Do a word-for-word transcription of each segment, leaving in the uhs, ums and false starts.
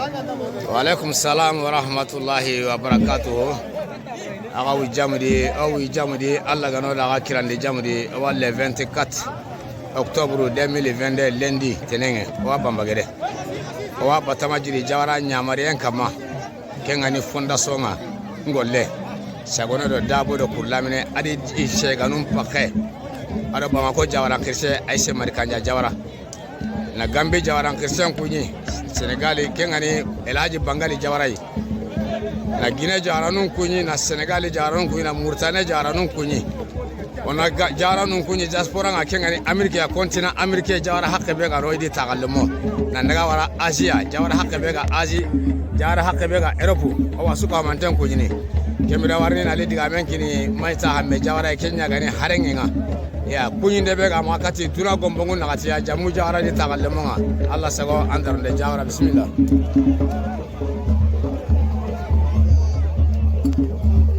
Wa alaikum salam wa rahmatullahi wa barakatuh. Axa wi jamudi, axa wi jamudi, Alla ga no da axa kirandi jamudi, o wa le vingt-quatre octobre deux mille vingt-deux, lundi, tenenŋe, o wa Bamba Gede. O wa Batama Jiri Jawara ɲamariyen kanma. Ken ga ni fondation ŋa, ngolle. Sagone do Dabo do Kurlamine, a di i seganun paxe. A do Bamako Jawara xirse, Ayise Marikanja Jawara. Na Gambi Jawara xirsen kuɲi, Senegali, ken ga ni El Hadji Bangali Jawara yi. Na Guinée Jawaranun kuɲi, na Senegali Jawaranun kuɲi, na Mauritanie Jawaranun kuɲi. O na ga-, Jawaranun kuɲi, diaspora ŋa, ken ga ni Amérique ya, continent Amérique, Jawara haqqe be ga ro i di taxallemo. Na daga wara Asia, Jawara haqqe be ga Asie, Jawara haqqe be ga Europe. O wa su ka manten kuɲini. Ken bire wari ni na li digamen kini Mayta Hamme Jawara, ken ɲa ga ni harenŋe ŋa. Ya, kuɲinde be ga ma kati duna gombongu naxati ya, jamu Jawara di taxallemonŋa. Alla sago, an daronde Jawara, bismillah.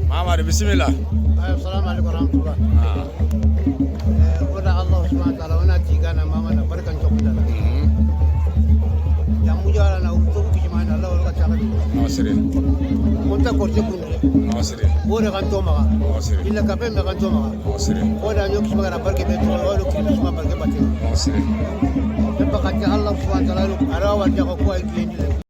Mamadu, bismillah. Ayo, salam alaikum warahmatullah. Ah. Eh, o da Allah subhanahu wa ta'ala, o na tigana mama na barkan cokunda. Mhm. Jamu Jawara na uto ku jimana Allah wala ka taxadi. Nasiri. Konta korte kundu. Nasiri. O da kan to maxa. Nasiri. Illa ka be me kan to maxa. Nasiri. O da ɲo kisma na barke be to, o do kisma barke batte. Nasiri. Be bakati Allah subhanahu wa ta'ala, ara wa jago ko ay kiyendile.